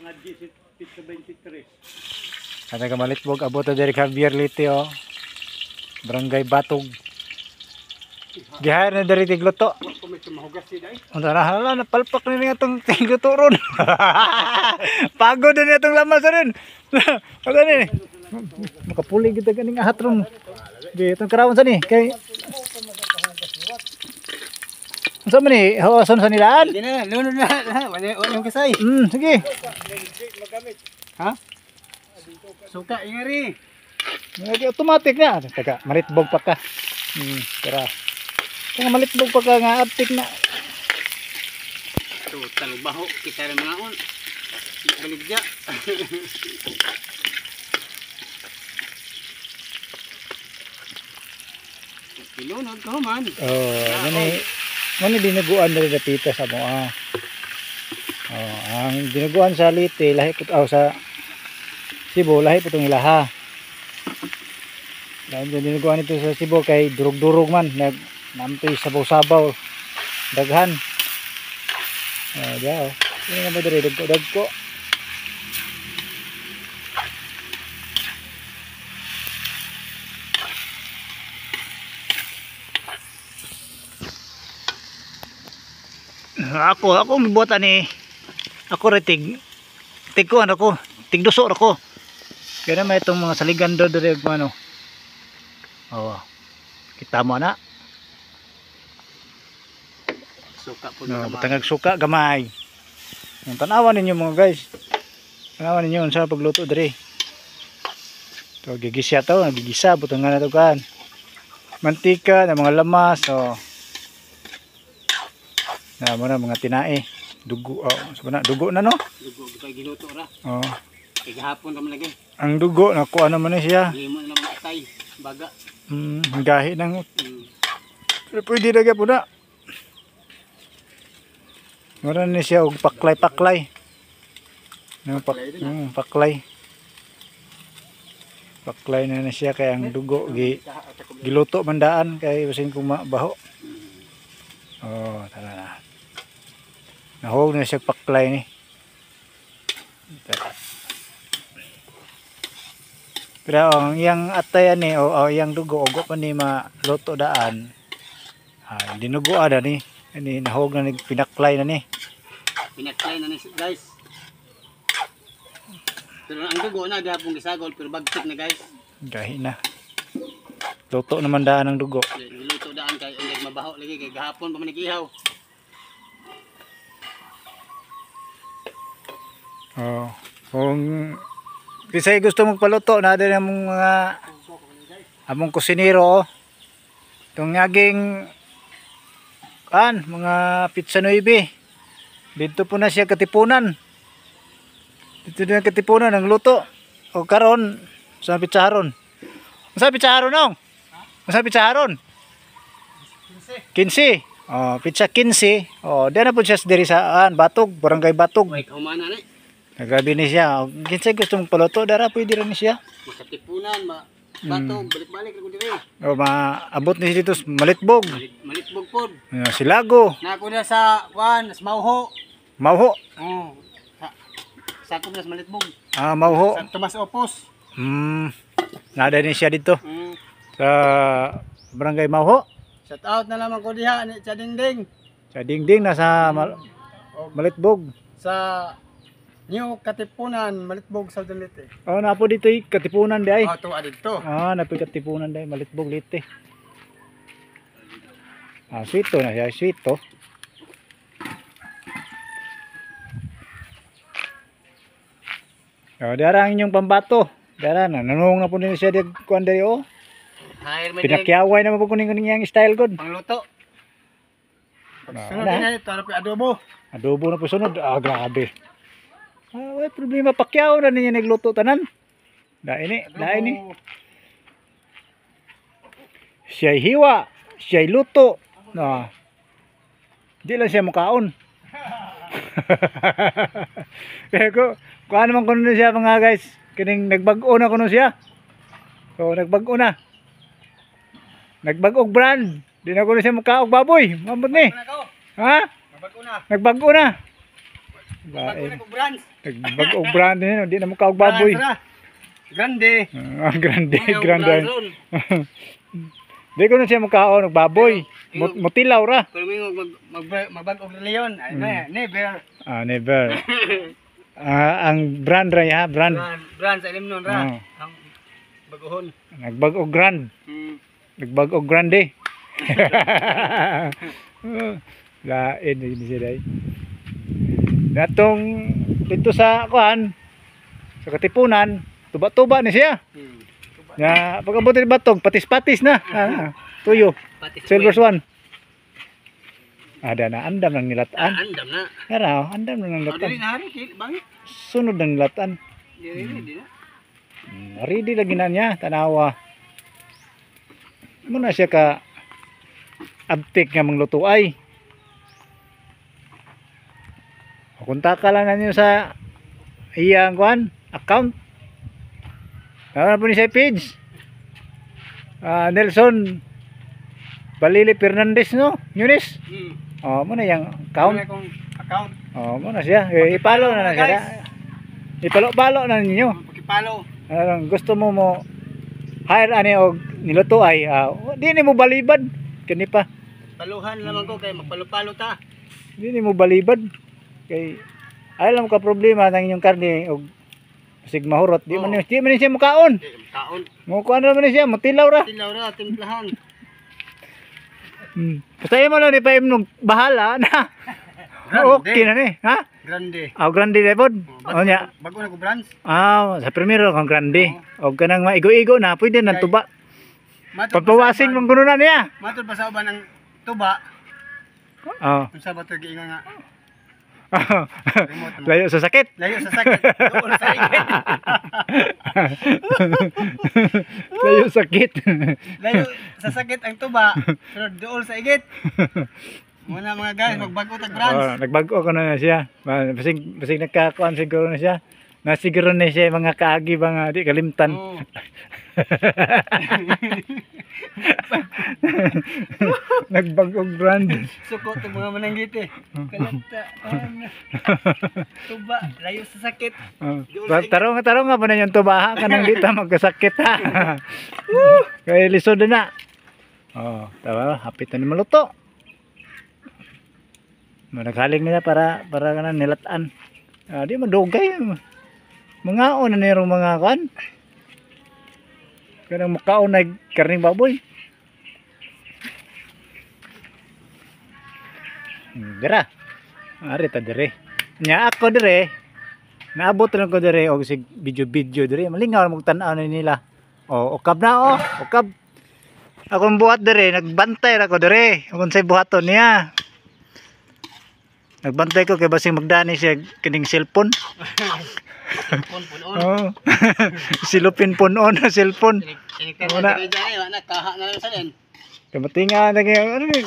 Mga 17, 23. Kada ka Malitbog, abot na diri Javier Leyte oh. Barangay Batog. Gihire na diri tigluto. Wa ko may tumahugas si day. Unsa na hala napalpak ni nga tong tigluto ron. Pagod na niya tong lamas ron. Ano ni? Makapuli kita ganing ahat ron. Di itong karawon sa ni kay Unsa man ni? Hawason sa nilaan? Hindi na, lunod na. Wala wala yung kasay. Sige. Ha? Suka ingari. Nag- Automatic na. Teka, malitbog pa ka. Tara. Teka, malitbog pa ka nga aptik na. Total baho kita ra mga on. Baligya. Ilunod ko man. Oh, mani mani dinuguan na dapita sa mo ah. Oh, ang dinuguan sa Leyte lahi pud oh, sa Cebu lahi pud tong ilaha. Dahil yung dinuguan ito sa Cebu kay durug-durug man nag namtoy sabaw-sabaw daghan. Oh, diya oh. Ini nga mo diri dagko-dagko. Ako ako mibuhat ani. Ako ra tig tig ko ano ko, tigduso ra ko. Kaya naman itong mga saligan do diri ug ano. Oh. Kita mo na. Suka po No, na. butangag suka gamay. Ang tanawan ninyo mga guys. Tanawan ninyo unsa pagluto diri. To gigisa to, gigisa butangan na to kan. Mantika na mga lamas oh. Na mo na mga tinae. Dugo oh, sa na dugo na no. Dugo kay giluto ra. Oh. Kay gahapon ra man lagi. Ang dugo nakuha naman ni siya. Himo na lang atay baga. Gahi nang Pero pwede na gyud na. Mura ni siya og paklay-paklay. No, paklay. Paklay na na siya kay ang dugo gi giluto man daan kay basin kung mabaho. Oh, tara na. Nahog na siya paklay ni. Tara. Pero ang iyang atay ani o o iyang dugo ugo pa ni maluto daan. Ah, dinugo na ni. Ani nahog na ni pinaklay na ni. Pinaklay na ni guys. Pero ang dugo na gahapon gisagol pero bagtik na guys. Gahi na. Luto naman daan ang dugo. Giluto daan kay ang mabaho lagi kay gahapon pa man ihaw. Oh. Kung kisay gusto magpaluto na din ang mga among kusinero oh. Itong aging kan mga pizza 9. Dito po na siya Katipunan. Dito na Katipunan ang luto. O karon sa pizzaharon. Sa pizzaharon nong? Sa pizzaharon? 15. Oh, pizza 15. Oh, diyan na po siya diri sa an, Batog, Barangay Batog. Way kahumana ni. Grabe ni siya. Kinsay gusto mong paluto, dara pwede rin ni siya. Makatipunan ma batog balik-balik ra ko diri. O maabot ni siya dito sa Malitbog, Malitbog pod. Silago, Na ako na sa kuan, sa Mauho. Mauho. Oh. Sa sakop na sa Malitbog. Ah, Mauho. Sa Tomas Opos. Nada ni siya dito sa Barangay Mauho. Shout out na lamang ko diha ni sa Dingding Sa Dingding nasa Malitbog. sa New Katipunan, Malitbog, Southern Leyte. Oh, napo dito eh, Katipunan di ay. Oh, tuwa dito. Ah, napo Katipunan di ay, Malitbog Leyte. Ah, sweet to na siya, sweet to. Oh, dara ang inyong pambato. Dara na, nanung na po din siya di kuan diri oh. Hire me din. Pinakyaway na po kuning kuning yang style god. Pangluto. Ah, Sunod na. din na ito, ano adobo. Adobo na po sunod. Ah, grabe. Ah, way problema pakyaw na ninyo nagluto tanan. Lain ni, lain ni. Siya'y hiwa, siya'y luto. No. Di lang siya mukaon. Kaya ko, kung ano man kuno siya mga guys, kining nagbag-o na kuno siya. So nagbag-o na. Nagbag-og brand. Di na kuno siya mukaog baboy. Mamot ni. Ano ko? Ha? Mabago na. Nagbag-o na. Bago Lain. na ko brands. Nagbag-og brand din, di na mo kaog baboy. Brands ra. Grande. Ah, grande, Ano yung grande. brands ron? Di ko na siya mukaon og baboy. Mutilaw ra. Pero may magbag-og leon. Ay, never. Ah, never. Ah, ang brand ra ya, brand. Brand, brand sa ilim nun ra. Oo. Ang baguhon. Nagbag-og grand. Nagbag-og grande. Lain din siya day. Natong dito sa kuan sa Katipunan, tuba-tuba ni siya. Ya, pag-abot ni batong, patis-patis na. Ah, tuyo. Patis. Silver Swan. Ada na andam ng nilatan. Andam na. Kara, andam ng Oh, nilatan. dili na hari, bangit. Sunod ng nilatan. Dili dili na. Ready lagi na niya, tanawa. Muna siya ka abtik nga mangluto ay. Kontak ka lang na niyo sa iyang kuan account. Tama na po ni siya page. Ah, Nelson Balili Fernandez, no? Nunes. Oh, mo na yang account. Wala kong account. Oh, mo na siya. Eh, ipalo na na siya. Guys. Ipalo-palo na ninyo. Pakipalo. Anong gusto mo mo hire ani og niluto ay di ni mo balibad kini pa. Paluhan lamang ko kay magpalo-palo ta. Di ni mo balibad kay ay alam ka problema ng inyong karne og sig mahurot di man di man siya mukaon. Di kaon. Mo kuan ra man ni siya, mutilaw ra. Tilaw ra timplahan. Basta imo lang ni paimnog bahala na. Grande. Okay na ni, ha? Grande. Aw grande na pod. O nya. Bago na ko brands. Ah, sa primero kang grande. Og kanang maigo-igo na pwede nang tuba. Matod pa sa Pagpawasin uban- mong kuno na niya. Matod pa sa uban ang tuba. Oh. Unsa ba to giingon nga? Remote mo. Layo sa sakit. Layo sa sakit. Doon sa igit. Layo sakit. Layo sa sakit ang tuba. Pero doon sa igit. Muna mga guys, magbago tag brands. Oh, nagbago ko na siya. Basig basig nagkakuan siguro na siya. Nasiguro na siya mga kaagi ba nga di kalimtan. Oo. Nagbagong brand. Suko to mga mananggit eh. Kalata. Tuba, layo sa sakit. Oh. Tarong tarong nga pa na yung tuba ha kanang di ta magkasakit ha. Kay lisod na. Oh, tawa hapit na ni maluto. Naghaling nila para para kana nilatan. Ah, di madugay. Mga na nirong mga kan. Kanang mukaon na karning baboy. Dira. Ari ta dire. Nya ako dire. Naabot lang ko dire og sig video-video dire. Malingaw mo tan-aw na nila. Oh, ukab na oh, ukab. Akong buhat dire, nagbantay ra ko dire. Kung say buhaton niya. Nagbantay ko kay basing magdani siya kining cellphone. Pun punon. Oh. Silupin punon na cellphone. Iniktan Wala. na dyan eh, wala kaha na lang sa din. Kamatinga ano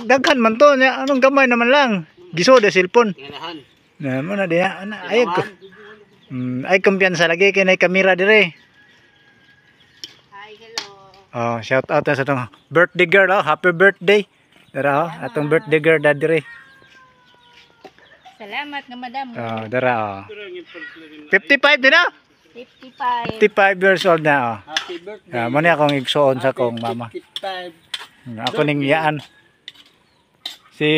daghan man to niya anong gamay naman lang. Gisod ang cellphone. Tinganahan. Na mo na diha ana ay ko. Ay kumpiyansa lagi kay nay kamera dire. Hi, hello. Oh, shout out na sa tong birthday girl oh, happy birthday. Dara oh, atong birthday girl da dire. Salamat nga madam. Oh, dara oh. 55 din ah. 55. 55 years old na oh. Happy birthday. Ah, mo ni akong igsuon sa akong mama. 55. Ako ning yaan. Si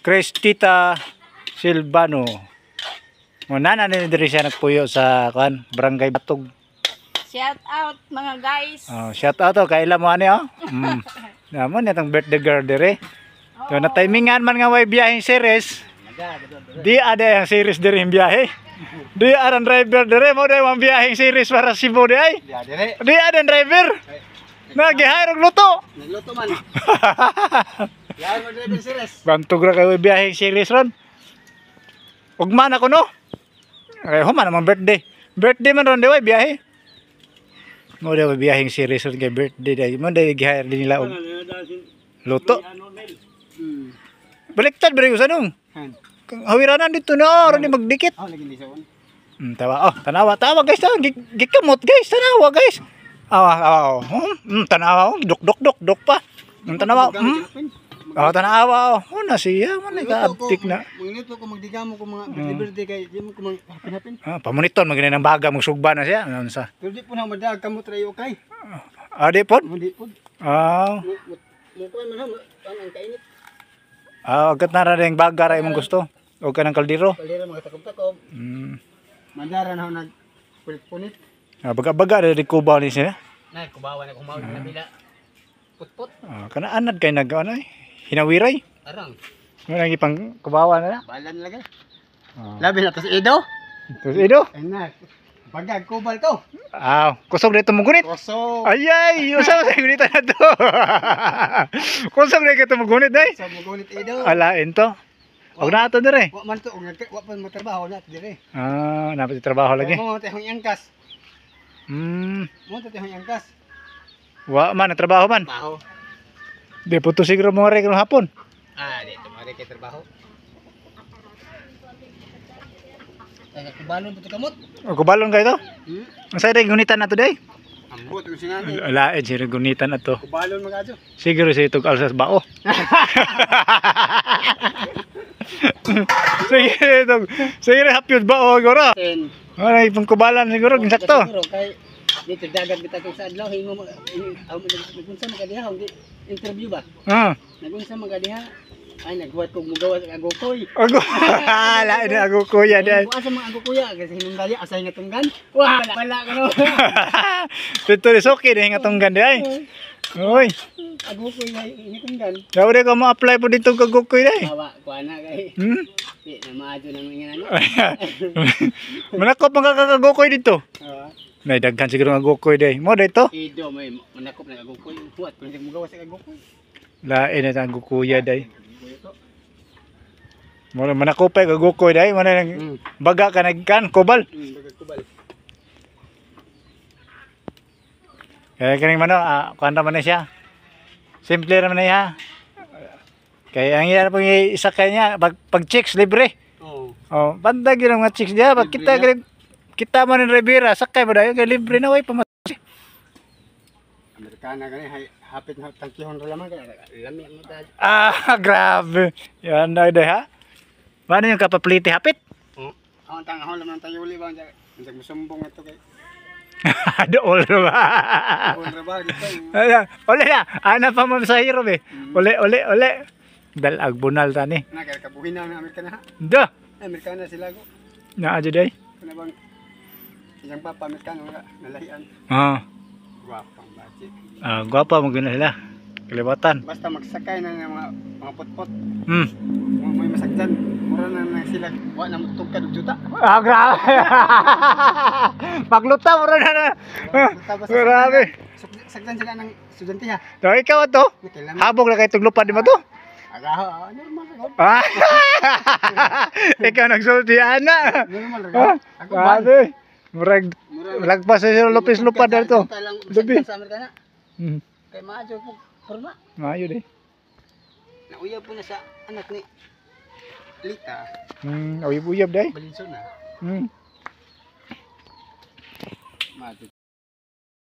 Cristita Silvano. Mo nana ni diri siya nagpuyo sa kuan, Barangay Batog. Shout out mga guys. Oh, shout out oh, kaila mo ani oh. Na mo ni atong birthday girl dire. So na timingan man nga way biyaheng series. Di ada yang series diri yung biyahe. Di ada ang driver dire mo dai ang biyaheng series para Cebu di ay. Diya dire. Di ada ang driver. Nagihire og luto. Nagluto man. Yan mo driver series. Bantog ra kayo biyaheng series ron. Ugma na ko no. Ay, human naman birthday. Birthday man ron di way biyahe. Mo daw biyaheng series ron kay birthday day. Mo day gihire din nila og luto. Baliktad ba rin sa nung? Hawiranan dito na, ron di magdikit. Oh, lagi ni sa on. Tawa. Oh, tanawa, tawa guys. Tawa. Gikamot guys, tanawa guys. Awa, awa, oh. Tanawa, oh. Duk, duk, duk, duk pa. Tanawa. Oh, tanawa oh. Muna siya, man ka-abtik na. Magluto ko, magdigamo ko mga birthday kay di mo ko mag hapin-hapin. Ah, pamuniton magini ng baga magsugba na siya. Ano sa? Pero di po na madag kamo try okay. Ah, di pod. Hindi po. Ah, Mo kuan man ha, ang kainit. ah, agad na ra ring baga ra imong gusto. O ka ng kaldero. Palira mga takob-takob. Mandara na ho nag punit-punit. Ah, baga-baga ra di kubaw ni siya. Na kubawa na kumaw na bila. Putput Ah, kana anad kay nag ano eh, hinawiray. arang. Mo nang ipang kubawa na na. Balan lagi. Ah. Labi na to si Edo. Terus ido. Ay na. Bagag kubal to. Ah, kusog dito mo gunit. Koso. Ayay, usa sa gunitan na to. Kusog na kito mo gunit day. Sa mugunit Edo. Alain to. Og na ato dire. Wa man to og wa pa matrabaho na dire. Ah, napit trabaho lagi. Mo man tayong angkas. Mo tayong angkas. Wa man trabaho man. Trabaho. Di po to siguro mo rin hapon. Ah, dito mari kay trabaho. Taga kubalon pa to kamot. O kubalon kayo to. Ang say gunitan na to day. Ambot ang singani. Alain siguro gunitan na to. Kubalon mga adyo. Siguro sa itog alsas bao. Sige itog. Sige hapyod bao siguro. Ten. Wala ipang kubalan siguro sakto. Siguro kay dito dagat kita kung sa adlaw himo mo aw nagunsa magadiha hindi interview ba? Ah. Nagunsa magadiha. Ay naghuwat kog mugawas ang agokoy. Ago. Lain na ago kuya day. Bukas sa mga agokoya kasi hinunggali asay nga tunggan. Wah, wala, wala ka no. Dito ni Soki di nga tunggan di ay. Oy, Agokoy nga tunggan. daw di ko mo-apply po dito kag gukoy day. Bawa kuha na kay. Di na maadyo na mga ano. Manakop ang kakagukoy dito. Oo. Nay daghan siguro nga gukoy day. Mo dito. Ido may manakop na agokoy. Huwat kung hindi mugawas ang agokoy. Lain na ang gukuya day. Mo na manakopay kag gukoy day. Mo na nang baga ka nagkan kubal. Bagag kubal. Kaya kaning mano, ah, kuan ra man na siya. Simple ra man na siya. Kaya ang iya pong isa kanya pag chicks libre. Oo. Oh, banda gyud ang mga chicks diha pag Libre kita na. gid kita man ni Rivera sakay ba dayon kay libre na way pamas. Amerikana gani hay hapit na tangkihon ra lamang kay lami ang mata. Ah, grabe. Yan na day ha. Paano yung kapapliti hapit? Oo. Ang tangahon lamang tayo uli ba unsa musumbong ato kay. Dool ra ba? Dool ra ba dito. Ala, Uli na. Ana pa mo sa hero be. Uli, uli, uli. Dalag bunal tani. Na kay kabuhin na ang Amerikana ha. Do. Amerikana sila ko. Naa jud ay. Kuna bang iyang papa Amerikano nga nalahian. Ah, Gwapang bachi. ah gwapa mo gyud na sila. Kaliwatan. Basta magsakay na ng mga potpot. Mga may masakyan. Mura na na sila wa na mutugkad og juta. Ah, grabe. Pagluta mo na na. Tapos Grabe. Sakyan sila ng estudyante ha. So, ikaw to. Kailangan. Habog na kay tuglupan di mo to. Agaho, ah, normal ra gud. Ah. Ikaw nagsulti ana. Normal ra Ah, gud. Ako ba? grabe. Murag lagpas sa Sir Lopez lupad na to. Gabi. Sa Amerikana. Kay maadyo po porma. Maayo di. Nauyab po na sa anak ni Lita. Uyab-uyab day. Balinson na. Hmm. Maadyo.